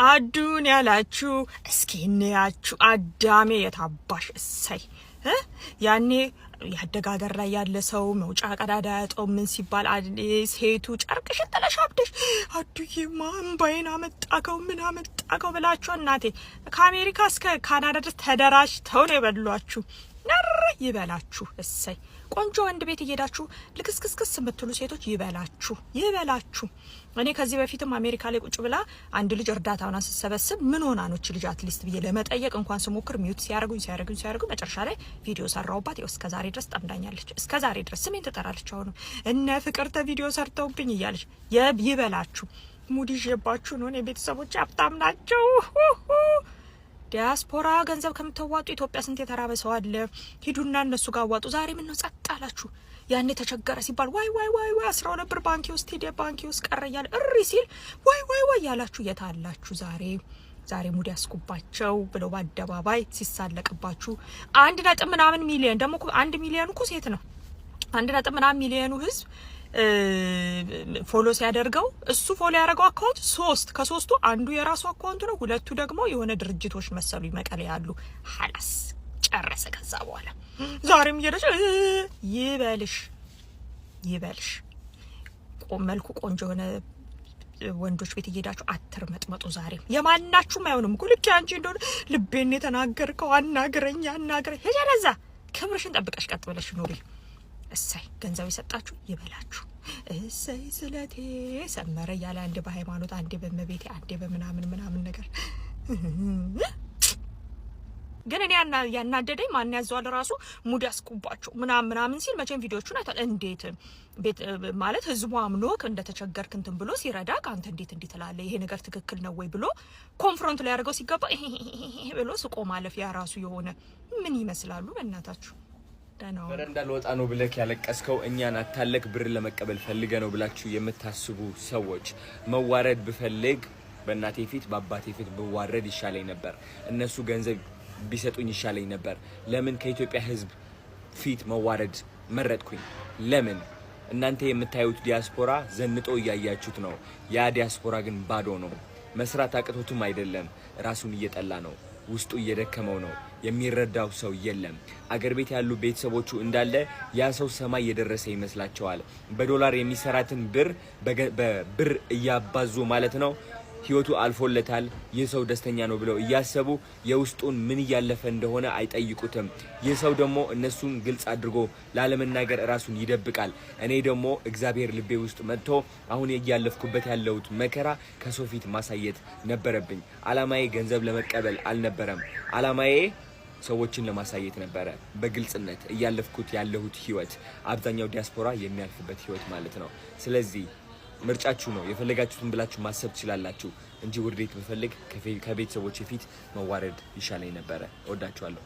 አዱን ያላችሁ እስኪ እንያችሁ። አዳሜ የታባሽ እሰይ። ያኔ ያደገ ሀገር ላይ ያለ ሰው መውጫ ቀዳዳ ያጠው ምን ሲባል ሴቱ ጨርቅሽን ጥለሽ አብደሽ አዱዬማ እምባዬን አመጣከው ምን አመጣከው ብላችሁ እናቴ ከአሜሪካ እስከ ካናዳ ድረስ ተደራጅተው ነው የበሏችሁ። ነር ይበላችሁ። እሰይ፣ ቆንጆ ወንድ ቤት እየሄዳችሁ ልክስክስክስ የምትሉ ሴቶች ይበላችሁ፣ ይበላችሁ። እኔ ከዚህ በፊትም አሜሪካ ላይ ቁጭ ብላ አንድ ልጅ እርዳታውን ስትሰበስብ ምን ሆና ነው ልጅ at least ብዬ ለመጠየቅ እንኳን ስሞክር mute ሲያደርጉኝ ሲያደርጉኝ ሲያደርጉኝ መጨረሻ ላይ ቪዲዮ ሰራውባት። ይኸው እስከ ዛሬ ድረስ ጠምዳኛለች። እስከ ዛሬ ድረስ ስሜን ትጠራለች። አሁንም እነ ፍቅርተ ቪዲዮ ሰርተውብኝ እያለች ይበላችሁ። ሙድ ይዤባችሁ ነው። እኔ ቤተሰቦች ሀብታም ናቸው። ዲያስፖራ ገንዘብ ከምትዋጡ ኢትዮጵያ ስንት የተራበ ሰው አለ። ሂዱና እነሱ ጋር አዋጡ። ዛሬ ምን ነው ጸጥ አላችሁ? ያኔ ተቸገረ ሲባል ዋይ ዋይ ዋይ ዋይ 12 ብር ባንኪ ውስጥ ሄደ፣ ባንኪ ውስጥ ቀረ እያለ እሪ ሲል ዋይ ዋይ ዋይ ያላችሁ የት አላችሁ ዛሬ? ዛሬ ሙድ ያስኩባቸው ብለው በአደባባይ ሲሳለቅባችሁ አንድ ነጥብ ምናምን ሚሊዮን፣ ደግሞ 1 ሚሊዮኑ እኮ ሴት ነው። አንድ ነጥብ ምናምን ሚሊዮኑ ህዝብ follow ሲያደርገው እሱ follow ያደረገው account ሶስት፣ ከሶስቱ አንዱ የራሱ account ነው፣ ሁለቱ ደግሞ የሆነ ድርጅቶች መሰሉ መቀሌ ያሉ። ሀላስ ጨረሰ። ከዛ በኋላ ዛሬም እየሄደች ይበልሽ ይበልሽ። መልኩ ቆንጆ የሆነ ወንዶች ቤት እየሄዳችሁ አትርመጥመጡ። ዛሬም የማናችሁም አይሆንም እኮ። ልክ አንቺ እንደሆነ ልቤን የተናገርከው አናግረኝ አናግረኝ ሄጃለዛ። ክብርሽን ጠብቀሽ ቀጥ ብለሽ ኑሪ። እሰይ፣ ገንዘብ የሰጣችሁ ይበላችሁ። እሰይ፣ ስለቴ ሰመረ እያለ አንዴ በሃይማኖት፣ አንዴ በመቤቴ፣ አንዴ በምናምን ምናምን ነገር። ግን እኔ ያናደደኝ ማን ያዘዋል ራሱ ሙድ ያስቁባቸው ምናምን ምናምን ሲል መቼም ቪዲዮቹን አይቷል። እንዴት ቤት ማለት ህዝቡ አምኖ እንደተቸገርክ እንትን ብሎ ሲረዳ አንተ እንዴት እንዲህ ትላለህ? ይሄ ነገር ትክክል ነው ወይ ብሎ confront ሊያደርገው ሲገባ ብሎ ስቆ ማለፍ ያ ራሱ የሆነ ምን ይመስላሉ? በእናታችሁ። በረንዳ ልወጣ ነው ብለክ ያለቀስከው እኛን አታለክ ብር ለመቀበል ፈልገ ነው ብላችሁ የምታስቡ ሰዎች፣ መዋረድ ብፈልግ በእናቴ ፊት በአባቴ ፊት ብዋረድ ይሻለኝ ነበር። እነሱ ገንዘብ ቢሰጡኝ ይሻለኝ ነበር። ለምን ከኢትዮጵያ ሕዝብ ፊት መዋረድ መረጥኩኝ? ለምን? እናንተ የምታዩት ዲያስፖራ ዘንጦ እያያችሁት ነው። ያ ዲያስፖራ ግን ባዶ ነው። መስራት አቅቶትም አይደለም፣ ራሱን እየጠላ ነው። ውስጡ እየደከመው ነው። የሚረዳው ሰው የለም። አገር ቤት ያሉ ቤተሰቦቹ እንዳለ ያ ሰው ሰማይ የደረሰ ይመስላቸዋል። በዶላር የሚሰራትን ብር በብር እያባዙ ማለት ነው። ህይወቱ አልፎለታል፣ ይህ ሰው ደስተኛ ነው ብለው እያሰቡ የውስጡን ምን እያለፈ እንደሆነ አይጠይቁትም። ይህ ሰው ደግሞ እነሱን ግልጽ አድርጎ ላለመናገር ራሱን ይደብቃል። እኔ ደግሞ እግዚአብሔር ልቤ ውስጥ መጥቶ አሁን እያለፍኩበት ያለሁት መከራ ከሰው ፊት ማሳየት ነበረብኝ። አላማዬ ገንዘብ ለመቀበል አልነበረም። አላማዬ ሰዎችን ለማሳየት ነበረ። በግልጽነት እያለፍኩት ያለሁት ህይወት አብዛኛው ዲያስፖራ የሚያልፍበት ህይወት ማለት ነው። ስለዚህ ምርጫችሁ ነው። የፈለጋችሁትን ብላችሁ ማሰብ ትችላላችሁ እንጂ ውርዴት ብፈልግ ከቤተሰቦች ፊት መዋረድ ይሻለኝ ነበረ። እወዳችኋለሁ።